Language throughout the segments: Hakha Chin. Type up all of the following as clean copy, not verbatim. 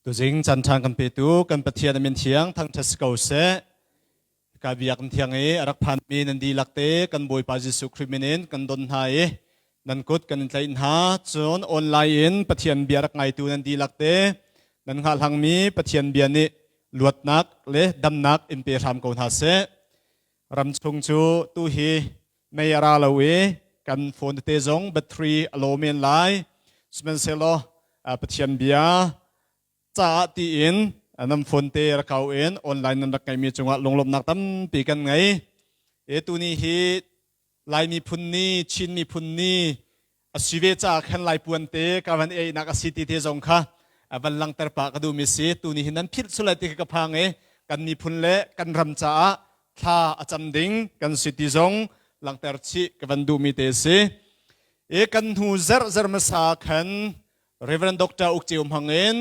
Tuzing caan ṭha kan petu kan Pathian a min thiang thangṭhat si ko seh. Ka biakinn thiang i a rak phanmi nan dihlak te kan Bawipa Jesuh Khrih min in kan don hna i nan kut kan in tlaih hna. Cun online in Pathian bia rak ngaitu nan dihlak te nan hngahhlangmi Pathian bia nih luatnak le damnak in pe hram ko hna seh. Ramchung cu tu hi mei a ra lo i kan phone tete zong battery a law men lai. Sihmanhsehlaw Pathian bia caah tiin nan phone te rak kau in online nan rak ngeihmi cungah lunglawmhnak tampi kan ngei. E tuni hi Lai miphun ni, Chin miphun ni a si ve caah khan Lai puan te ka van einak a si ti te zong kha van langter pah ka duhmi si. Tuni hi nan philh sulai ti ka phang i kan miphun le kan ram caah thla a cam ding kan si ti zong langter chih ka van duhmi te si. E kan hnu zerh zer hmasa khan Reverend Dr. Uk Ceu hmang in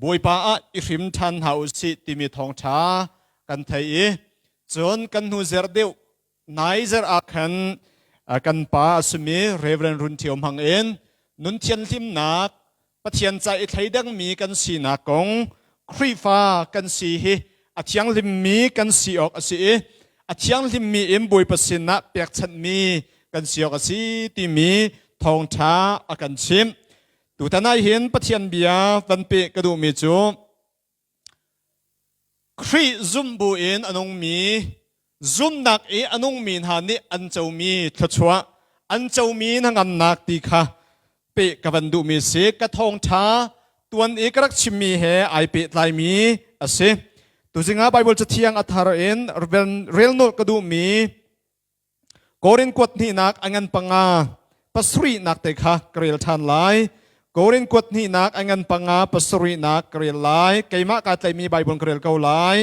Bawipa ah i hrim ṭhan hna u sih timi thawngṭha kan thei i cun kan hnu zerh deuh nai zerh ah khan kan pa a simi Reverend Run Thio hmang in nun thianhlimnak Pathian ca i thleidangmi kan sinak kong Khrihfa kan si hi a thianghlimmi kan si awk a si i a thianghlimmi in Bawipa sinah pekchanhmi kan si awk a si timi thawngṭha a kan chimh. Tutan ah hin Pathian bia van peh ka duhmi cu Khrih zumh bu in a nungmi zumhnak i a nungmi hna nih an comi thluachuah an comi hnangamnak ti kha peh ka van duhmi si. Ka thawngṭha tuan i ka rak chimmi he ai pehtlaimi a si. Tuzing ah Bible cathiang a thar in rel nolh ka duhmi Korin kuat hnihnak a ngan panga pasarihnak te kha ka rel ṭhan lai. Korin kuat hnihnak a ngan panga pasarihnak ka rel lai. Keimah kaa tlaihmi Bible ka rel ko lai.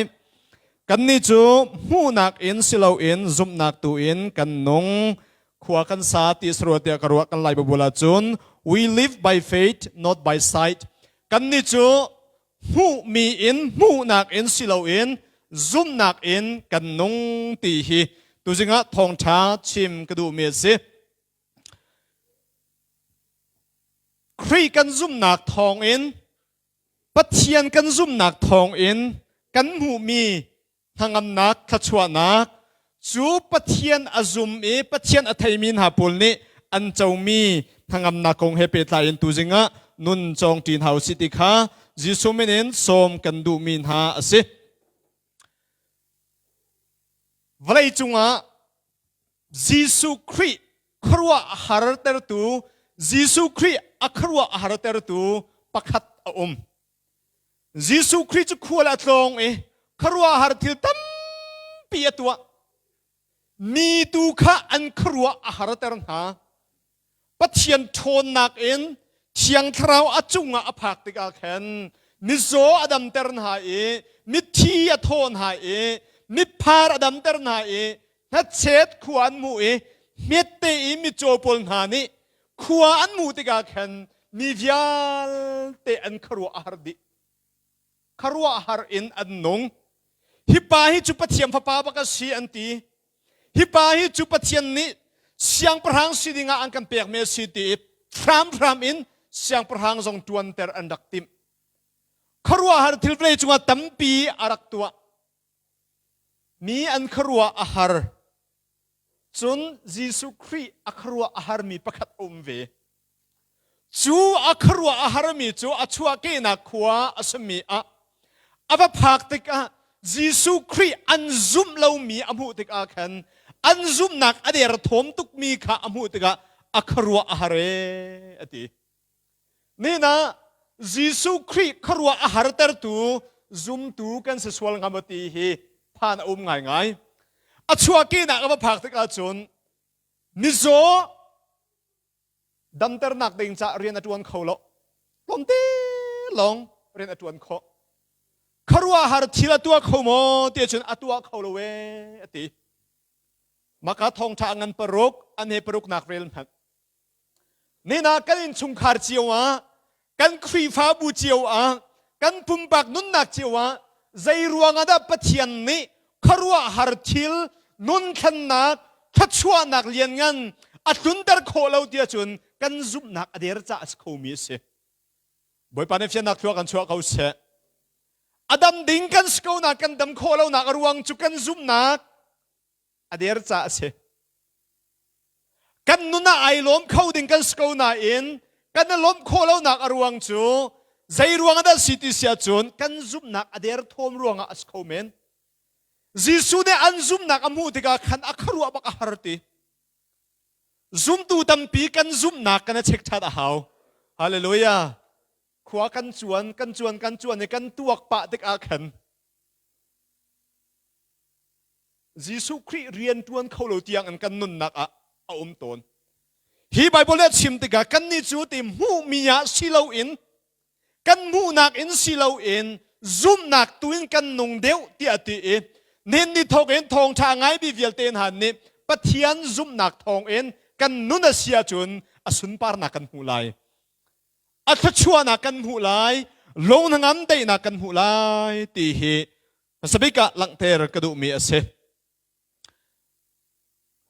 Kannih cu hmuhnak in si loin zumhnak tu in kan nung. Khua kan sa ti sarua tiah ka ruah kan Lai Bible ahcun we live by faith not by sight. Kannih cu hmuhmi in hmuhnak in si loin zumhnak in kan nung ti hi tuzing ah thawngṭha chim ka duhmi a si. Khrih kan zumhnak thawngin Pathian kan zumhnak thawngin kan hmuhmi hnangamnak thluachuahnak cu Pathian a zum i Pathian a theimi hna pawl nih an comi hnangamnak kong he pehtlai in tuzing ah nun cawng ṭi hna usih ti kha Jesuh min in sawm kan duhmi hna a si. Vawlei cungah Jesuh Khrih khuaruah a hartertu Jesuh Khrih a khuaruah a hartertu pakhat a um. Jesuh Khrih cu khual a tlawng i khuaruahhar thil tampi a tuah. Mi tu kha an khuaruah a harter hna. Pathian ṭhawnnak in Thiang Thlarau a cungah a phak tikah khan mizaw a damter hna i mithi a thaw hna i mitphar a damter hna i hnachet khua an hmuh i hmette i mitcaw pawl hna nih khua an hmuh tikah khan mi vialte an khuaruah a har dih. Khuaruahhar in an nung. Hi pa hi cu Pathian fapa bak a si an ti. Hi pa hi cu Pathian nih siangpahrang si dingah an kan pekmi a si ti i hramhram in siangpahrang zong ṭuanter an rak timh. Khuaruahhar thil vawlei cungah tampi a rak tuah. Mi an khuaruah a har. Cun Jesuh Khrih a khuaruah a harmi pakhat a um ve. Cu a khuaruah a harmi cu a chuahkehnak khua a simi ah a va phak tikah Jesuh Khrih an zumh lomi a hmuh tikah khan an zumhnak a derthawm tukmi kha a hmuh tikah a khuaruah a har ee a ti. Nihin ah Jesuh Khrih khuaruah a hartertu zumtu kan si sual hnga maw ti hi phan a um ngaingai. A chuahkehnak a va phak tikah cun mizaw damternak ding caah rian a ṭuan kho lo. Tlawmte lawng rian a ṭuan khawh. Khuaruahhar thil a tuah kho maw ti cun a tuah kho lo ee a ti. Maka thawngṭha a ngan paruk, an he paruknak rel hmanh. Nina kan innchungkhar cio ah, kan Khrihfabu cio ah, kan pumpak nunnak cio ah zei ruangah dah Pathian nih khuaruahhar thil nunthlennak thluachuahnak lianngan a tlunter khawh lo ti ahcun kan zumhnak a der caah a si khomi a si. Bawipa nih fiannak thlua kan chuah ko seh. A dam ding kan si ko na kan dam khawh lonak a ruang cu kan zumhnak a der ca a si. Kan nun ah ai lawm kho ding kan si ko nain kan i lawmh khawh lonak a ruang cu zei ruang ah dah si ti si ahcun kan zumhnak a der thawm ruangah a si kho men. Jesuh nih an zumhnak a hmuh tikah khan a khuaruah bak a har ti. Zumtu tampi kan zumhnak kan i check ṭhan a hau. Hallelujah. Khua kan cuan, kan cuan, kan cuan i kan tuak pah tikah khan Jesuh Khrih rian ṭuan kho lo tiang in kan nunnak ah a um tawn. Hi Bible nih a chim tikah kannih cu ti hmuhmi ah si loin kan hmuhnak in si loin zumhnak tu in kan nung deuh tiah a ti i nihin ni thawk in thawngṭha ngaimi vialte hna nih Pathian zumhnak thawngin kan nun a si ahcun a sunparnak kan hmuh lai. A thluachuahnak kan hmuh lai, lung hnangam daihnak kan hmuh lai ti hi hmasabik ah langhter ka duhmi a si.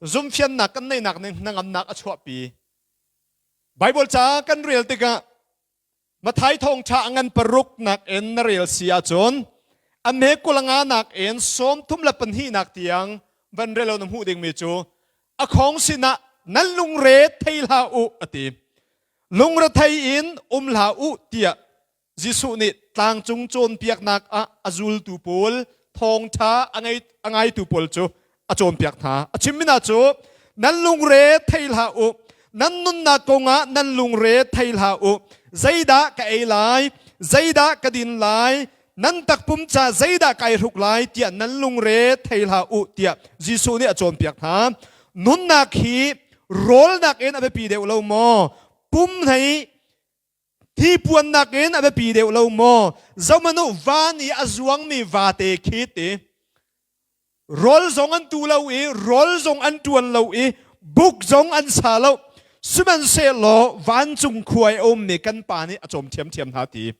Zumhfiannak kan neihnak nih hnangamnak a chuahpi. Bible ca kan rel tikah Mathai thawngṭha a ngan paruk nakin na rel si ahcun a hme kulanga nakin 32 nak tiang van rel lo na hmuh dingmi cu a khong sinah nan lungre thei hlah u a ti. Lungrethei in um hlah u tiah Jesuh nih tlangcung cawnpiaknak ah a zultu pawl thawngṭha a ngaitu pawl cu a cawnpiak hna. A chimmi hna cu nan lungre thei hlah u, nan nunnak kongah nan lungre thei hlah u. Zeidah ka ei lai, zeidah ka din lai, nan takpum ca zeidah kai hruk lai tiah nan lungre thei hlah u tiah Jesuh nih a cawnpiak hna. Nunnak hi rawl nakin a biapi deuh lo maw? Pum hlei Hnipuan nakin a biapi deuh lo maw? Zohmanh u, van i a zuangmi vate khi ti. Rawl zong an tu lo i rawl zong an ṭuan lo i buk zong an sa lo. Sihmanhsehlaw vancung khua i a ummi kan Pa nih a cawm ṭhiamṭhiam hna ti.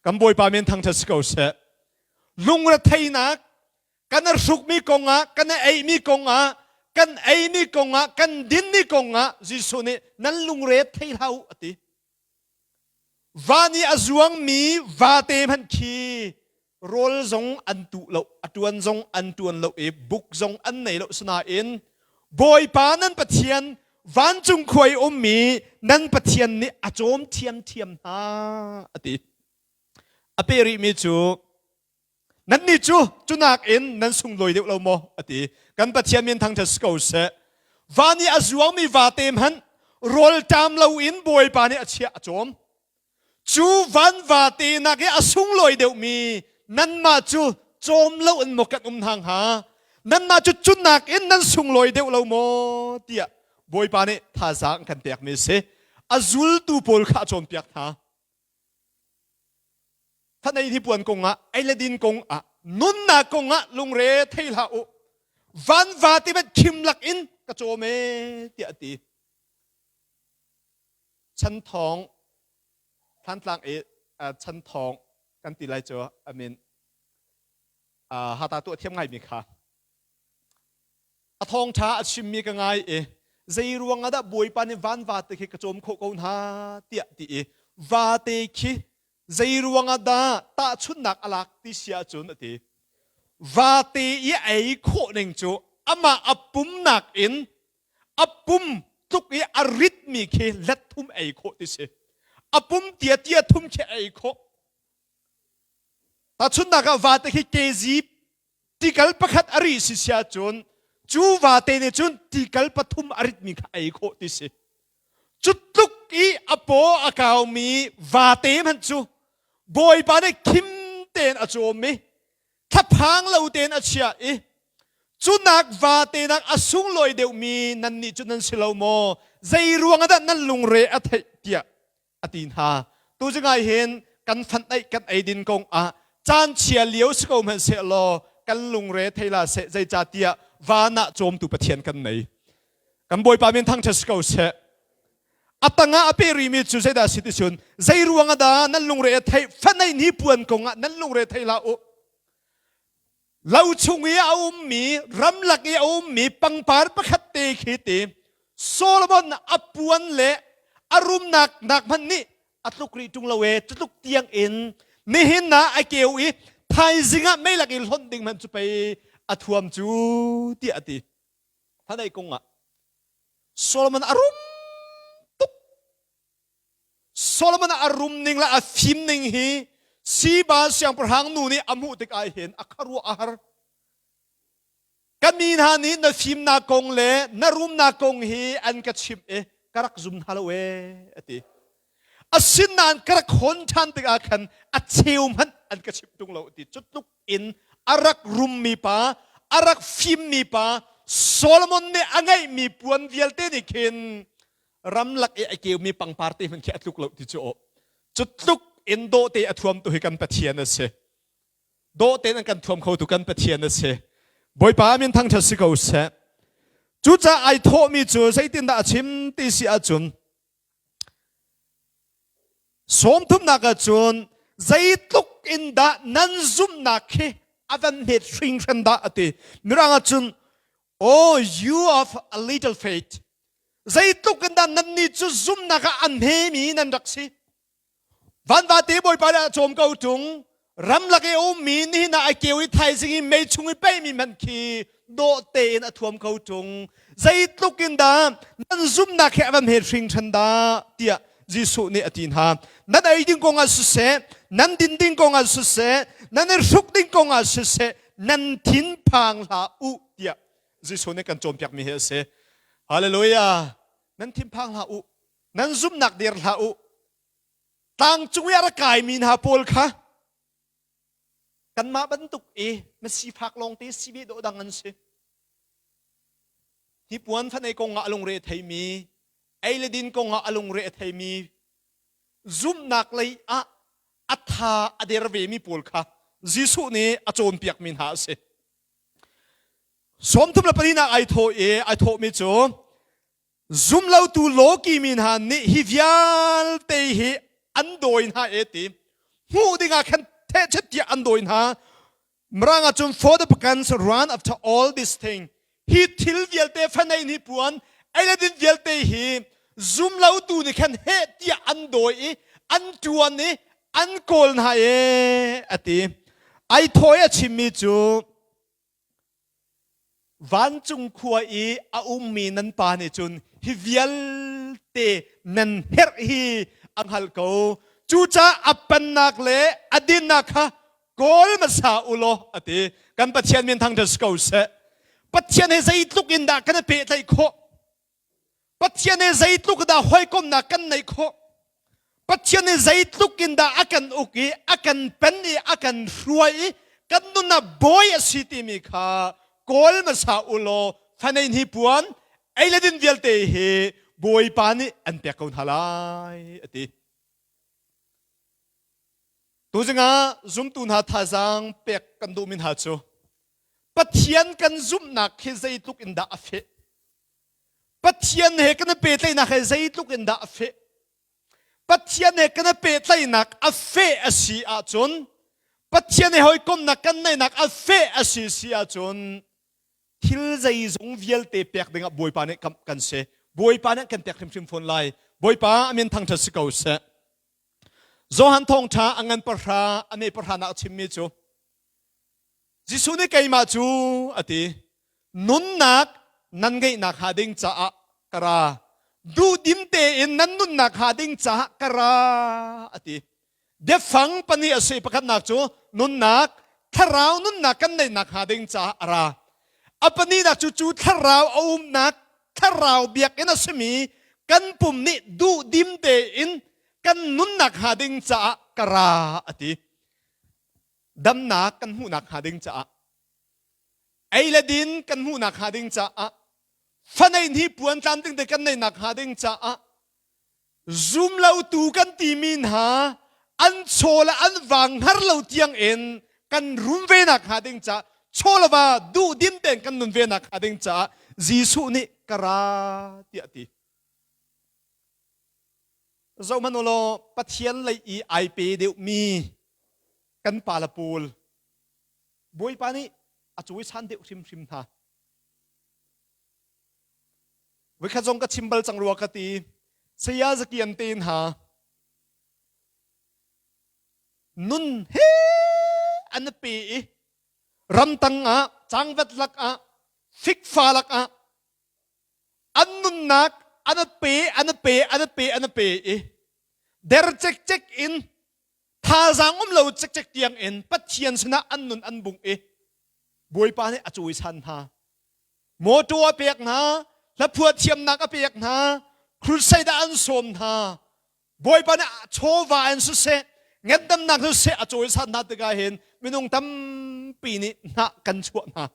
Kan Bawipa min thangṭhat si ko seh. Lungretheinak kan i hrukmi kongah, kan i eimi kongah, kan eimi kongah, kan dinmi kongah Jesuh nih nan lungre thei hlah u a ti. Van i a zuangmi vate hmanh khi rawl zong an tuh lo, a ṭuan zong an ṭuan lo i buk zong an nei lo. Sinain Bawipa nan Pathian vancung khua i ummi nan Pathian nih a cawm ṭhiamṭhiam hna a ti. A peh rihmi cu Nannih cu cu nakin nan sunglawi deuh lo maw? a ti. Kan Pathian min thangṭhat si ko seh. Van i a zuangmi vate hmanh rawlṭam loin Bawipa nih a chiah a cawm. Cu van vate nak i a sunglawi deuhmi nanmah cu cawm loin maw kan um hna hnga? Nanmah cu cu nakin nan sunglawi deuh lo maw? tiah Bawipa nih thazaang kan pekmi a si. A zultu pawl kha a cawnpiak hna. Thanei hnipuan kongah, ei le din kongah, nunnak kongah lungre thei hlah u. Vanva ti bet khim lak in ka cawm e tiah a ti. Chan thawng Thantlang i chan thawng kan ti lai cu amin hata tuah thiam ngaimi kha A thawngṭha a chimmi ka ngai i zei ruang ah dah Bawipa nih van vate khi ka cawm khawh ko hna tiah ti i vate khi zei ruang ah dah tahchunhnak a lak ti si ahcun a ti. Vate i ei khawh ning cu amah a pumnak in a pum tluk i a ritmi khi let thum ei khawh ti si. A pum tia tia thum khi ei khawh. Tahchunhnak ah vate khi kg tikal pakhat a ri si si ahcun cu vate nih cun tikal pathum a ritmi kha ei khawh ti si. Cu tluk i a paw a kaumi vate hmanh cu Bawipa nih khim tein a cawm i thlaphang lo tein a chiah i cu nak vate nak a sunglawi deuhmi nannih cu nan si lo maw? Zei ruang ah dah nan lungre a theih tiah a ti hna. Tuzing ah hin kan fan eih kan eidin kong ah caan chia lio si ko hmanh seh law kan lungre thei la seh zeicahtiah van ah cawmtu Pathian kan nei. Kan Bawipa min thangṭhat si ko seh. A tangah a pe rihmi cu zeidah si ti cun zei ruang ah dah nan lungre a theih fanei ni puan kong ah nan lungre thei hlah u. Lo chung i a ummi, ramlak i a ummi pangpar pakhat te khi ti Solomon a puan le a rumnak nak hmanh nih a tluk rih ṭung lo e cutluk tiang in nihin ah a keu i Thaizing ah meilak i hlonh ding hmanh cu pei a thuam cu tiah a ti. Hanei kung ah Solomon a rum tuk. Solomon a rum ning le a fim ning hi Siba siangpahrang nu nih a hmuh tikah hin a khuaruah a har. Ka mi hna nih na fimnak kong le na rumnak kong hi an ka chimh i ka rak zum hna lo ee, a ti. Asinain ka rak hawn ṭhan tikah khan a cheu hmanh an ka chimh ṭung lo, ti. Cu tluk in a rak rummi pa, a rak fimmi pa Solomon nih a ngeihmi puan vialte nih khin ramlak i a keumi pangpar te hmanh khi a tluk lo ti cu aw. Cu tluk in dawhte a thuamtu hi kan Pathian a si. Dawh tein an kan thuam khotu kan Pathian a si. Bawipa min thangṭhat si ko seh. Cucaah ai thawhmi cu zeitindah a chim ti si ahcun sawmthumnak ahcun zeitluk in dah nan zumhnak hi a van hmet hringhran dah a ti. Mirang ahcun Oh, you of a little faith. Zeitluk in dah nannih cu zumhnak ah a hmemi nan rak si. Vanvate Bawipa nih a cawm ko ṭung. Ramlak i a ummi nihin ah a keu i thaizing i mei chung i peihmi hmanh khi dawh tein a thuam ko ṭung. Zeitluk in dah nan zumhnak he a van hmet hringhran dah tiah Jesuh nih a ti hna. Nan ei ding kong ah siseh, nan din ding kong ah siseh, nan i hruk ding kong ah siseh, nan thin phang hlah u tiah Jesuh nih kan cawnpiakmi hi a si. Hallelujah! Nan thinphang hlah u. Nan zumhnak der hlah u. Tlang cung i a rak kaimi hna pawl kha kanmah bantuk i na sifak lawngte si ve dawh dang an si. Hnipuan fanei kong ah a lungre a theimi, ei le din kong ah a lungre a theimi, zumhnak lei ah a tha a der vemi pawl kha Jesuh nih a cawnpiakmi hna a si. 34 ah ai thawh i ai thawhmi cu Zumlotu lawki mi hna nih hi vialte hi an dawi hna e ti hmuh dingah khan thehchet tiah an dawi hna. Mirang ahcun for the pagans run after all this thing. Hi thil vialte fanei ni puan ei le din vialte hi zumlotu nih khan heh tiah an dawi i an tuan i an kawl hna e a ti. Ai thawi a chimmi cu Vancung khua i a ummi nan pa nih cun hi vialte nan herh hi a hngalh ko. Cucaah a pennak le a dinnak kha kawl hmasa u law a ti. Kan Pathian min thangṭhat si ko seh. Pathian he zeitluk in dah kan i pehtlaih khawh? Pathian he zeitluk dah hawikomhnak kan neih khawh? Pathian nih zeitluk in dah a kan uk i a kan pen i a kan hruai i kan nun ah bawi a si timi kha kawl hmasa u law fanei hni puan ei le din vialte hi Bawipa nih an pek ko hna lai a ti. Tuzing ah zumtu hna thazaang pek kan duhmi hna cu Pathian kan zumhnak hi zeitluk in dah a feh? Pathian he kan i pehtlaihnak he zeitluk in dah a feh? Pathian he kan i pehtlaihnak a feh a si ahcun Pathian he hawikomhnak kan neihnak a feh a si si ahcun thil zeizong vialte pek dingah Bawipa nih kan si. Bawipa nih kan pek hrimhrim fawn lai. Bawipa a min thangṭhat si ko seh. Johan thawngṭha a ngan pahra a me pahra nak a chimmi cu Jesuh nih keimah cu a ti nunnak nan ngeihnak hnga ding caah ka ra duhdim tein nan nunnak hnga ding caah ka ra a ti biafang pahnih a si pakhatnak cu nunnak thlarau nunnak kan neihnak hnga ding caah a ra a pahnihnak cu cu thlarau a umnak thlarau biakinn a simi kan pum nih duhdim tein kan nunnak hnga ding caah ka ra a ti damnak kan hmuhnak hnga ding caah ei le din kan hmuhnak hnga ding caah fanei hni puan tlamtling te kan neihnak hnga ding caah zumlotu kan timi hna an chaw le an vang hngar lo tiang in kan rum ve nak hnga ding caah chaw le va duhdim tein kan nun ve nak hnga ding caah Jesuh nih ka ra tiah ti Zohhmanh u law Pathian lei i ai pe deuhmi kan pa le pawl Bawipa nih a cawisan deuh hrimhrim hna. Voikhat zong ka chim bal cang rua ka ti. Saya Zakian te hna nun he an pe i ramtang ah cangvat lak ah fikfa lak ah an nunnak an pe an pe an pe an pe i der cekcek in thazaang um lo cekcek tiang in Pathian sinah an nun an bung i Bawipa nih a cawisan hna. Mawtaw a pek hna, hlaphua thiamnak a pek hna, crusade ah an sawm hna. Bawipa nih chawva in siseh, ngandamnak siseh a cawisan hna tikah hin minung tampi nih hnah kan chuah hna.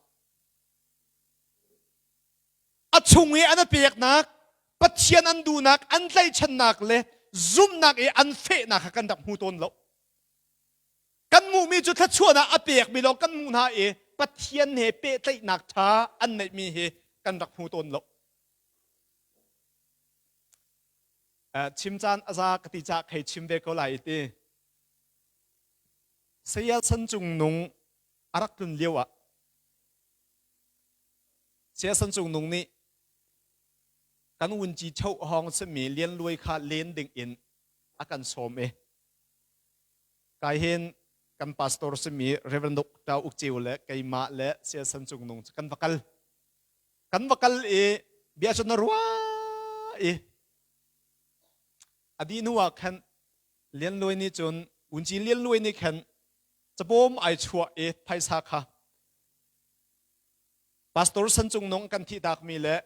A chung i an a peknak, Pathian an duhnak, an tlaihchannak le zumhnak i an fehnak kha kan rak hmu tawn lo. Kan hmuhmi cu thluachuahnak a pekmi lawng kan hmuh hna i Pathian he pehtlaihnak ṭha an neihmi hi kan rak hmu tawn lo. Chim caan a za ka ti caah khei chim ve ko lai ti. Saya San Cung Nung a rak tlun lio ah Saya San Cung Nung nih kan vunci cho hawng simi Lian Luai kha len ding in a kan sawm i Kai hin kan pastor simi Reverend Dr. Uk Ceu le keimah le Saya San Cung Nung cu kan va kal. Kan va kal i bia cu na ruah i a dih hnu ah khan Lian Luai nih cun Unci Lian Luai nih khan cabawm ai chuah i phaisa kha Pastor San Cung Nung kan thihtakmi le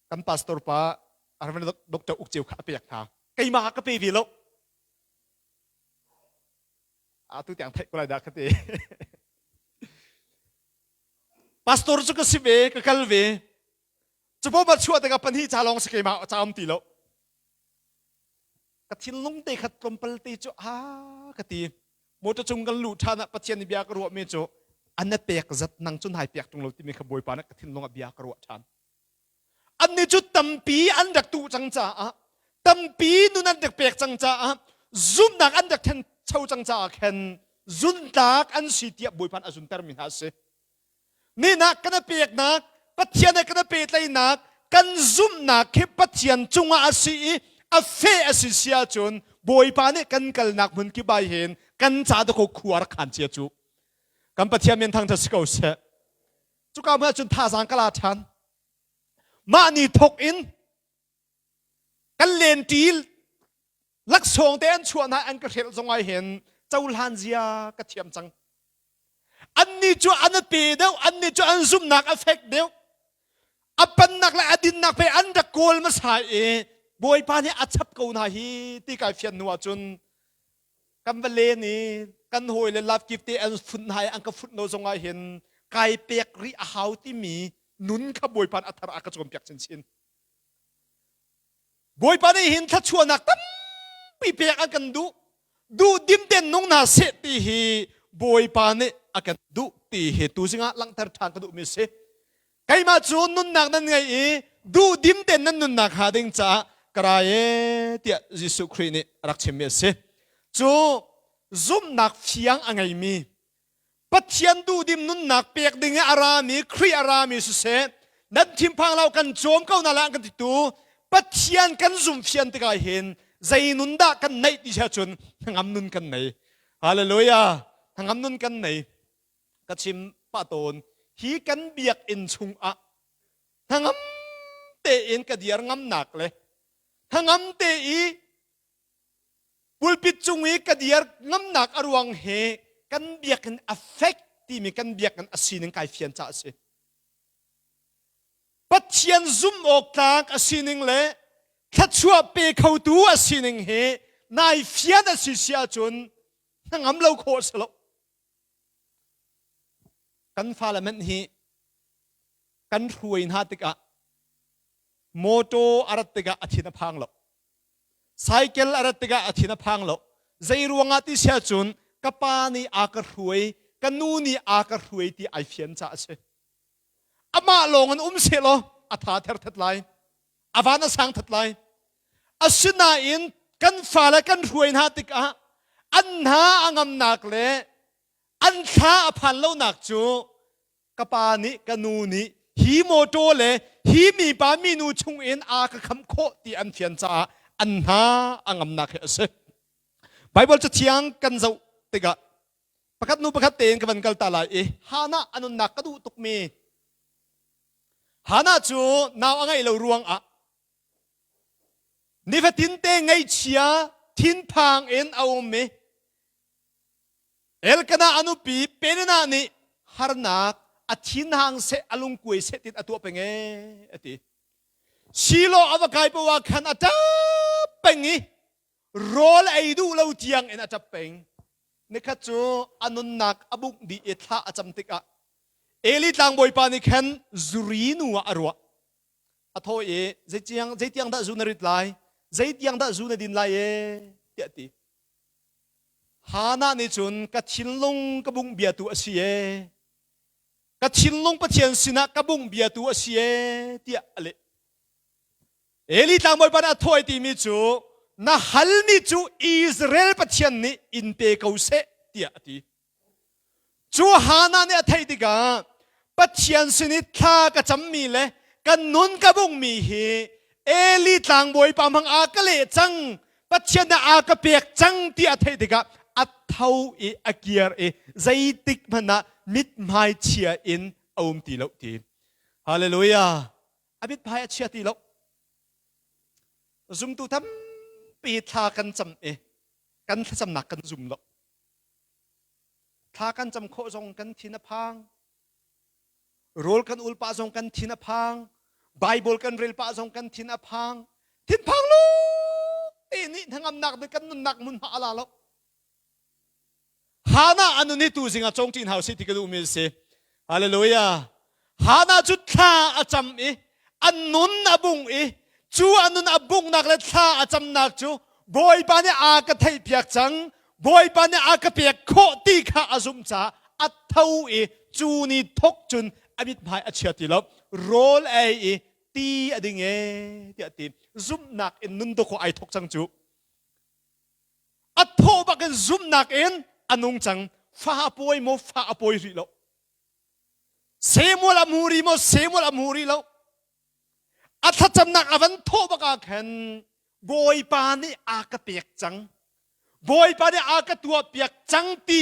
kan pastor pa Reverend Dr. Uk Ceu kha a pek hna. Keimah ka pe ve lo. Atu tiang theih ko lai dah ka ti. Pastor cu ka si ve, ka kal ve. Cubo ma chuah tikah pahnih ca lawng si keimah ca um ti lo. Ka thinlung te khat tlawmpal te cu a ka ti. Motor cung kan luh ṭhan ah Pathian nih bia ka ruahmi cu an na pek zat nang cu nai pek ṭung lo timi kha Bawipa nih ka thinlung ah bia ka ruah ṭhan. Annih cu tampi an rak tuh cang caah tampi nun an rak pek cang caah zumhnak an rak ṭhancho cang caah khan zuntlak an si tiah Bawipa nih a zuntermi hna a si. Nihnak kan peknak, Pathian he kan pehtlaihnak, kan zumhnak khi Pathian cungah a si i a feh a si si ahcun Bawipa nih kan kalnak hmun kip ah hin kan ca dakaw khua rak khan cia cu. Kan Pathian min thangṭhat si ko seh. Cuka hmun ahcun thazaang ka la ṭhan. Mah ni thawk in kan lenṭi laksawng te an chuah hna an ka hrelh zong ah hin cohlan zia ka thiam cang. Annih cu an pe deuh, annih cu an zumhnak a fek deuh. A pannak le a dinnak pe an rak kawl hmasa i Bawipa nih a chap ko hna hi ti kai fian hnu ahcun kan va len i kan hawile love gift te an funh hna i an ka funh lo zong ah hin kai pek rih a hau timi nun kha Bawipa nih a thar a ka cawnpiak chinchin. Bawipa nih hin thluachuahnak tampi pek an kan duh. Duhdim ten nung hna seh ti hi Bawipa nih a kan duh ti hi tuzing ah langhter ṭhan ka duhmi a si. Keimah cu nunnak nan ngei i duhdim ten nan nunnak hnga ding caah ka ra e tiah Jesuh Khrih nih a rak chimmi a si. Cu zumhnak fiang a ngeimi Pathian duhdim nunnak pek ding i a rami Khrih a rami siseh nan thinphang lo kan cawm ko na la kan titu Pathian kan zum fian tikah hin zei nun dah kan neih ti sia cun hnangam nun kan nei. Hallelujah! Hnangam nun kan nei. Ka chim pah tawn hi kan biakinn chungah hnangam tein ka diar ngamnak le hnangam te i pulpit cung i ka diar ngamnak a ruang he kan biakinn a fek timi kan biakinn a sining kai fian caah a si. Pathian zumh awk tlak a sining le thluachuah pe khotu a sining hi nai fian a si si ahcun hnangam lo khawh a si lo. Kan fale hmanh hi kan hruai hna tikah mawtaw a rat tikah a thin a phang lo. Cycle a rat tikah a thin a phang lo. Zei ruangah ti sia cun ka pa nih a ka hruai, ka nu nih a ka hruai ti ai fian caah a si. Amah lawng in um sehlaw a tha therthet lai. A van a sang that lai. Asinain kan fale kan hruai hna tikah an hna a ngamnak le an thla a phan lonak cu ka pa nih ka nu nih hi mawṭaw le hi mipa minu chungin a ka khamh khawh ti an fian caah an hna a ngamnak hi a si. Baibal cathiang kan zoh tikah. Pakhat nu pakhat tein ka van kal ta lai i Hannah a nunnak ka duh tukmi Hannah cu nau a ngeih lo ruangah nifatin te ngaihchia thinphang in a um i Elkanah a nupi Peninnah nih harnak a thinhang seh a lungkuai seh tin a tuah peng ee a ti. Shiloh a va kai poah ah khan a ṭap peng i rawl ei duh lo tiang in a ṭap peng. Nikhat cu a nunnak a bungh dih i thla a cam tikah Eli tlangbawipa nih khan zuri nu ah a ruah. A thaw i zeitiang zeitiang dah zu na rit lai? Zeitiang dah zu na din lai ee? tiah a ti. Hannah nih cun ka thinlung ka bungh biatu a si ee. Ka thinlung Pathian sinah ka bungh biatu a si ee tiah a leh. Eli tlangbawipa nih a thawh ai timi cu na halmi cu Israel Pathian nih in pe ko seh tiah a ti. Cu Hannah nih a theih tikah Pathian sin i thla ka cammi le ka nun ka bungmi hi Eli tlangbawipa hmang a ka leh cang Pathian nih a ka pek cang ti a theih tikah a tho i a kiar i zeitik hmanh ah mithmai chia in a um ti lo ti. Hallelujah. A mithmai a chia ti lo. Zumtu tampi thla kan cam i kan thlacamnak kan zum lo. Thla kan cam khawh zong kan thin a phang. Rawl kan ul pah zong kan thin a phang. Bible kan rel pah zong kan thin a phang. Thinphang lu te nih hnangamnak nih kan nunnak hmunhma a la lo. Hannah a nun hi tu zing ah cawngṭin hau si ti ka duhmi a si. Hallelujah. Hannah cu thla a cam i a nun a bung i cu a nun a bunghnak le thla a camnak cu Bawipa nih a ka theihpiak cang Bawipa nih a ka pek khawh ti kha a zumh caah a tho i cu ni thok cun a mithmai a chia ti lo rawl ei i ti a ding e tiah a ti zumhnak in nun dawkaw ai thok cang cu a thawh bak in zumhnak in a nung cang fa a pawi maw fa a pawi rih lo Samuel a hmu rih maw Samuel a hmu rih lo a thlacamnak a van thawh bak ah khan Bawipa nih a ka pek cang Bawipa nih a ka tuah piak cang ti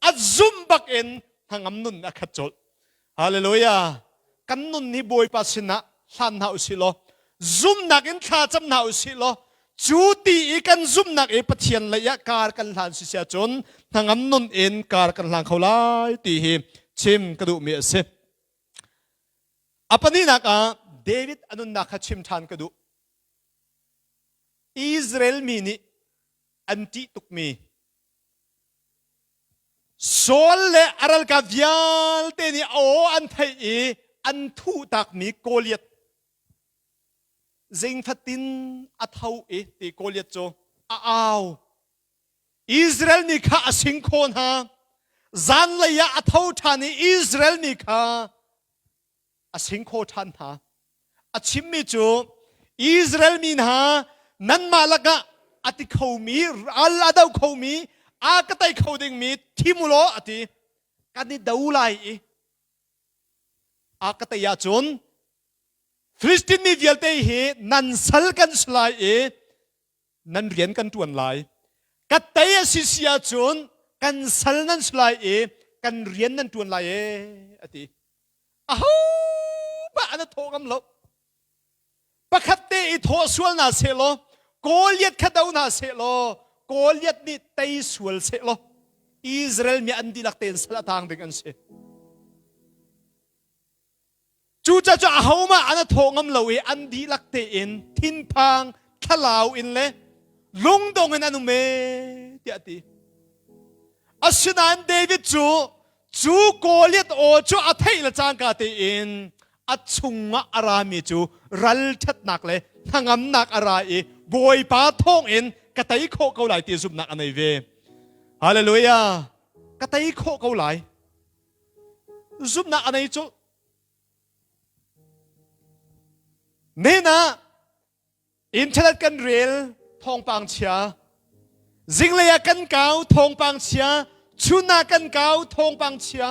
a zumh bak in hnangam nun a khat colh Hallelujah kan nun hi Bawipa sinah hlan hna usih law zumhnak in thla cam hna usih law cu ti i kan zumhnak i Pathian lei ah kar kan hlan si sia cun hnangam nun in kar kan hlang kho lai ti hi chim ka duhmi a si. A pahnihnak ah David a nunnak kha chim ṭhan ka duh. Israel mi nih an ṭih tukmi Saul le a ralkap vialte nih a aw an theih i an thuh takmi Goliath zing fatin a tho i ti Goliath cu a au. Israel mi kha a sing kho hna. Zanlei ah a tho ṭhan i Israel mi kha a sing kho ṭhan hna. A chimmi cu Israel mi hna nanmah lakah a ti khomi ral a do khomi a ka tei kho dingmi thim u law a ti. Kan i do lai i a ka tei ahcun Filistin mi vialte hi nan sal kan si lai i nan rian kan ṭuan lai. Ka tei a si si ahcun kan sal nan si lai i kan rian nan ṭuan lai ee a ti. Ahohmah an thawh ngam lo. Pakhat te i thawh sual hna sehlaw Goliath kha do hna sehlaw Goliath nih tei sual sehlaw Israel mi an dihlak tein sal a tang ding an si. Cucaah cu ahohmah an a thawh ngam lo i an dihlak tein thinphang thlalau in le lungdong in an um ee tiah a ti. Asinain David cu cu Goliath aw cu a theih le cangka tein a chungah a rami cu ralṭhatnak le hnangamnak a ra i Bawipa thawngin ka tei khawh ko lai ti zumhnak a nei ve. Hallelujah! Ka tei khawh ko lai. Zumhnak a nei cu Nihin ah internet kan rel thawngpang chia zinglei ah kan kau thawngpang chia chun ah kan kau thawngpang chia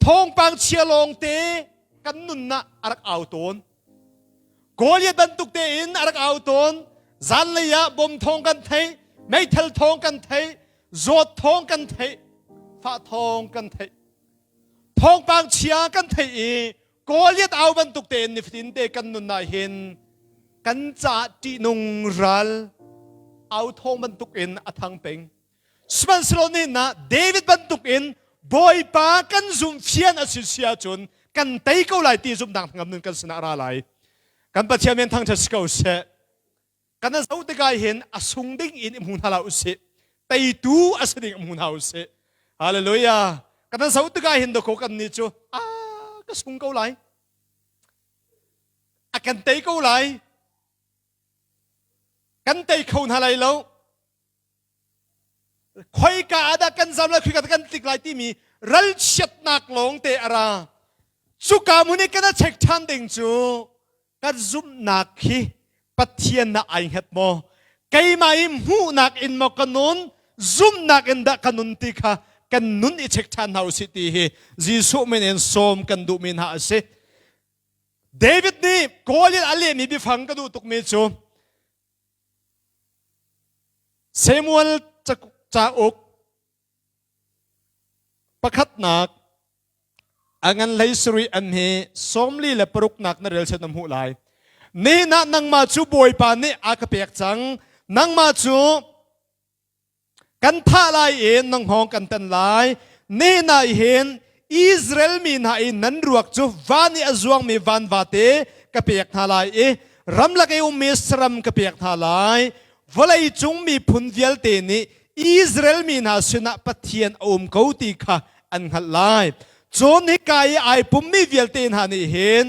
thawngpang chia lawngte kan nunnak a rak au tawn Goliath bantuk tein a rak au tawn zanlei ah bom thawng kan theih meithal thawng kan theih zawt thawng kan theih. Fah thawng kan theih. Thawngpang chia kan theih i Goliath au bantuk tein nifatin te kan nun ah hin kan caah ṭihnung ral au thawng bantuk in a thang peng. Sihmanhsehlaw nihin ah David bantuk in Bawipa kan zumh fian a si si ahcun kan tei ko lai ti zumhnak ngam nun kan sinah a ra lai. Kan Pathian men thangṭhat si ko seh. Kan zoh tikah hin a sung ding in i hmu hna hlah usih. Teitu a si ding hmu hna usih. Hallelujah. Kan zoh tikah hin dakaw kan nih cu a ka sung ko lai. A kan tei ko lai. Kan tei kho hna lai lo. Khoika ah dah kan zam lai, khoika dah kan tlik lai timi ralchiatnak lawng te a ra. Cuka hmun i kan a check ṭhan ding cu kan zumhnak hi Pathian na ai hngat maw? Keimah i hmuhnak in maw ka nun, zumhnak in dah ka nun ti kha kan nun i check ṭhan hna usih ti hi Jesuh min in sawm kan duhmi hna a si. David nih Goliath a lehmi biafang ka duh tukmi cu Samuel cauk pakhatnak a ngan hlei sarih an hi sawmli le paruknak na rel set na hmuh lai. Nihin ah nangmah cu Bawipa nih a ka pek cang. Nangmah cu Kan thah lai i na hngawng kan tan lai. Nihin ah hin Israel mi hna i nan ruak cu van i a zuangmi van vate ka pek hna lai i ramlak i ummi saram ka pek hna lai. Vawlei cung miphun vialte nih Israel mi hna sinah Pathian a um ko ti kha an hngalh lai. Cun hika i ai pummi vialte hna nih hin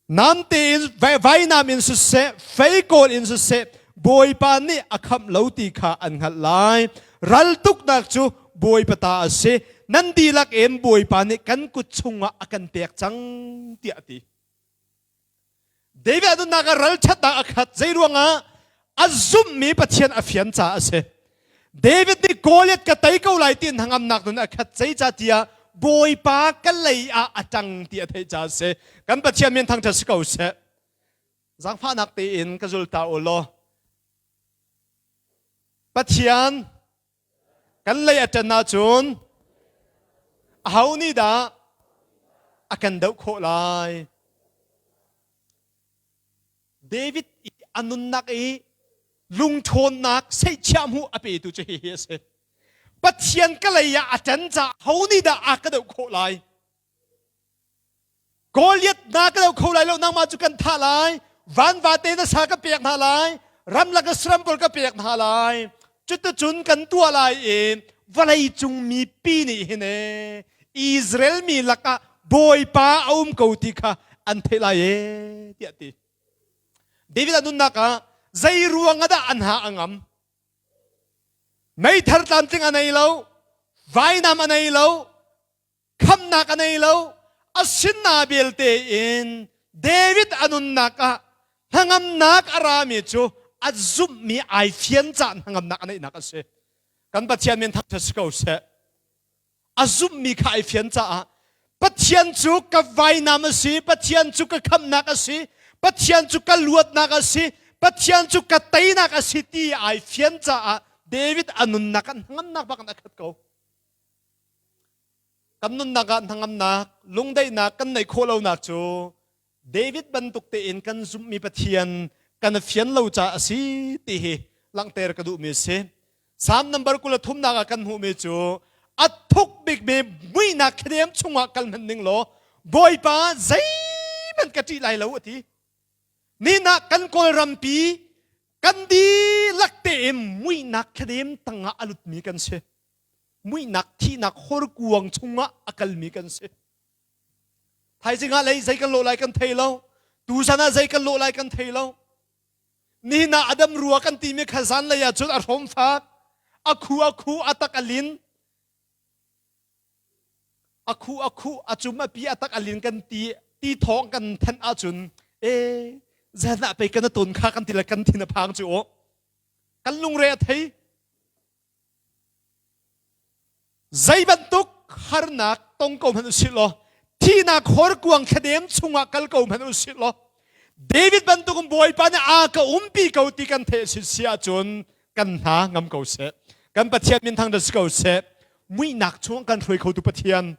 Nam tein vainam in siseh, feikawl in siseh, Bawipa nih a khamh lo ti kha an hngalh lai. Raltuknak cu Bawipa ta a si. Nan dihlak in Bawipa nih kan kut chungah a kan pek cang tiah a ti. David nunnak ah ralṭhatnak a khat. Zei ruangah? A zumhmi Pathian a fian caah a si. David nih Goliath ka tei ko lai ti hnangamnak nun a khat zeicahtiah Bawipa ka lei ah a ṭang ti a theih caah a si. Kan Pathian min thangṭhat si ko seh. Zaangfahnak tein ka zul ta u law Pathian kan lei a ṭan ahcun aho nih dah a kan doh khawh lai? David i a nunnak i lungṭhawnnak seihchiah hmuh a petu cu hihi a si. Pathian ka lei ah a ṭan caah ho nih dah a ka doh khawh lai? Goliath na ka doh kho lai lo, nangmah cu kan thah lai. Vanvate na sa ka pek hna lai. Ramlak ah saram pawl ka pek hna lai. Cuticun kan tuah lai i vawlei cung mipi nih hin ee Israel mi lakah Bawipa a um ko ti kha an theih lai ee tiah ti. David a nunnak ah zei ruang ah dah an ha a ngam? Meithar tlamtling a nei lo, vainam a nei lo, khamnak a nei lo. Asina belte in David a nunnak ah hnangamnak a rami cu a zumhmi ai fian cah hnangamnak a neihnak a si. Kan Pathian min thangṭhat si ko seh. A zumhmi kha ai fian caah Pathian cu ka vainam a si, Pathian cu ka khamhnak a si, Pathian cu ka luatnak a si, Pathian cu ka teinak a si ti ai fian caah David a nunnak ah hnangamnak bak in a khat ko. Kan nunnak ah hnangamnak, lungdaihnak kan neih khawh lonak cu David bantuk tein kan zumhmi Pathian kan fian lo caah a si ti hi langhter ka duhmi a si. Psalm number 23 ah kan hmuhmi cu a thuk bikmi muihnak thladem chungah kal hmanh ning law Bawipa zeihmanh ka ṭih lai lo a ti. Nina kan Kawlrampi kan dihlak tein muihnak thladem tangah a lutmi kan si. Muihnak thihnak horkuang chungah a kalmi kan si. Thaizing ah lei zei kan lawh lai kan thei lo. Tuzan ah zei kan lawh lai kan thei lo. Nihin ah Adam rua kan timi kha zanlei ah cun a hrom fak, a khu a khu, a tak a lin. A khu a khu, a cum a pi, a tak a lin kan ti ti thawng kan thanh ahcun e zan ah pei kan a ton kha kan ti le kan thin a phang cu aw. Kan lungre a thei. Zei bantuk harnak tong ko hmanh usih law thihnak horkuang thladem chungah kal ko hmanh usih law David bantuk in Bawipa nih a ka umpi ko ti kan theih si si ahcun kan hna ngam ko seh. Kan Pathian min thangṭhat si ko seh. Muihnak chung kan hruai khotu Pathian.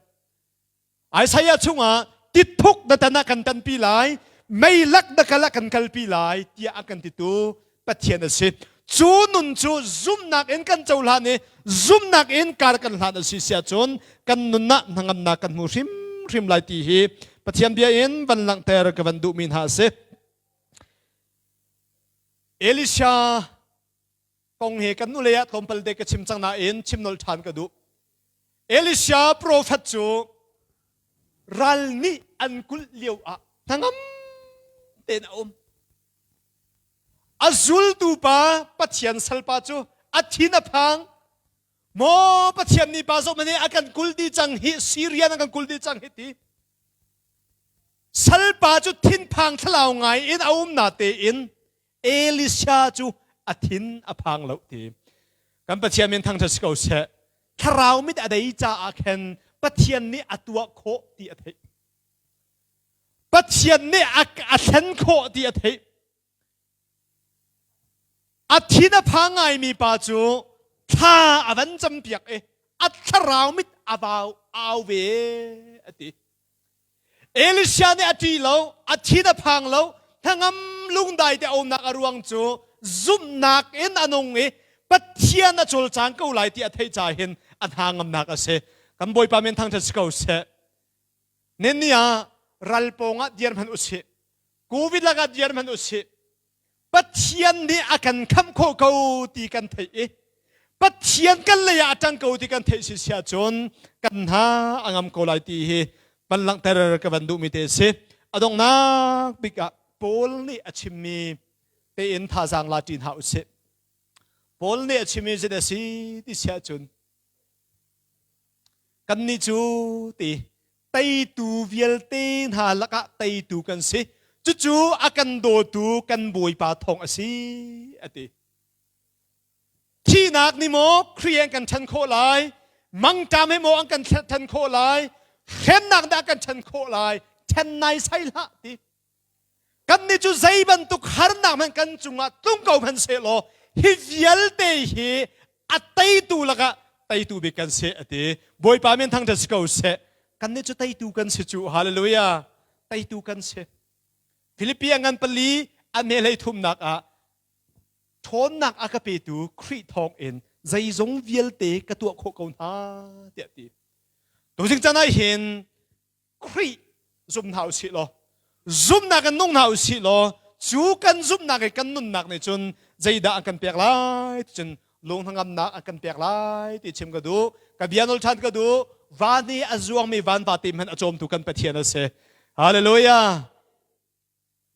Isaiah chungah titthuk na tan ah kan tanpi lai, meilak na kal ah kan kalpi lai tiah a kan titu Pathian a si. Cu nun cu zumhnak in kan cohlan i zumhnak in kar kan hlan a si siah cun kan nun ah hnangamnak kan hmu hrimhrim lai ti hi Pathian bia in van langhter ka van duhmi hna a si. Elisha kong hi kan nulei ah tlawmpal te ka chim cang nain chim nolh ṭhan ka duh. Elisha profet cu ral nih an kulh lio ah hnangam tein a um. A zultu pa Pathian salpa cu a thin a phang. Maw Pathian nih pa zoh a kan kul dih cang hi Syrian a kan kul dih cang hi ti. Salpa cu thinphang thlalau ngai in a um na tein Elisha cu a thin a phang lo ti. Kan Pathian min thangṭhat si ko seh. Thlarau mit a dei caah khan Pathian nih a tuah khawh ti a theih. Pathian nih a thlen khawh ti a theih. A thin a phang ngaimi pa cu thla a van campiak i a thlarau mit a vau au ve a ti. Elisha nih a ṭih lo, a thin a phang lo, hnangam lungdai te a umnak a ruang cu zumhnak in a nung i Pathian a cawlcang ko lai ti a theih ca hin a hna ngamnak a si. Kan Bawipa min thangṭhat si ko seh. Nenni ah ral pawng ah dir hmanh usih. Covid lakah dir hmanh usih. Pathian nih a kan khamh khawh ko ti kan theih i Pathian kan lei ah a ṭang ko ti kan theih si si ahcun kan hna a ngam ko lai ti hi van langhter ka van duhmi te a si. A donghnak bik ah Paul nih a chimmi tein thazaang la ṭi hna usih. Paul nih a chimmi zeidah a si ti si ahcun Kannih cu ti teitu vialte hna lakah teitu kan si. Cucu a kan dawtu kan Bawipa thawng a si, a ti. Thihnak nih maw Khrih an kan ṭhen khawh lai? Mangṭam he maw an kan ṭhen khawh lai? Hremnak dah kan ṭhen khawh lai? Ṭhen naisai hlah ti. Kannih cu zei bantuk harnak hmanh kan cungah tlung ko hmanh sehlaw hi vialte hi a teitu lakah teitu bik kan si a ti. Bawipa min thangṭhat si ko seh. Kannih cu teitu kan si cu. Hallelujah. Teitu kan si. Filipi a ngan pali a hme hlei thumnak ah ṭhawnnak a ka petu Khrih thawng in zeizong vialte ka tuah khawh ko hna tiah ti. Tuzing caan ah hin Khrih zum hna usih law zumhnak in nung hna usih law cu kan zumhnak i kan nunnak nih cun zeidah an kan pek lai ti cun lung hnangamnak an kan pek lai ti chim ka duh. Ka bia nol ṭhan ka duh. Van i a zuangmi van vate hmanh a cawmtu kan Pathian a si. Hallelujah.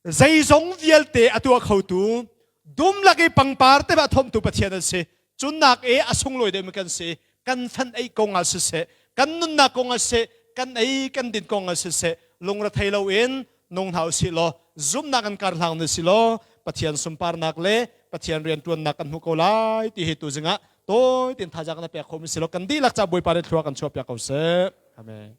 Zeizong vialte a tuah khotu, dumlak i pangpar te a thomtu Pathian an si. Cunnak i a sunglawi deuhmi kan si. Kan fan ei kong ah siseh, kan nunnak kong ah siseh, kan ei kan din kong ah siseh, lungrethei loin nung hna usih law zumhnak an kar hlang na si law Pathian sunparnak le Pathian rianṭuannak kan hmu ko lai ti hi tuzing ah tawi tein thazaang na pek khomi si law kan dihlak ca Bawipa nih thlua kan chuahpiak ko seh. Amen.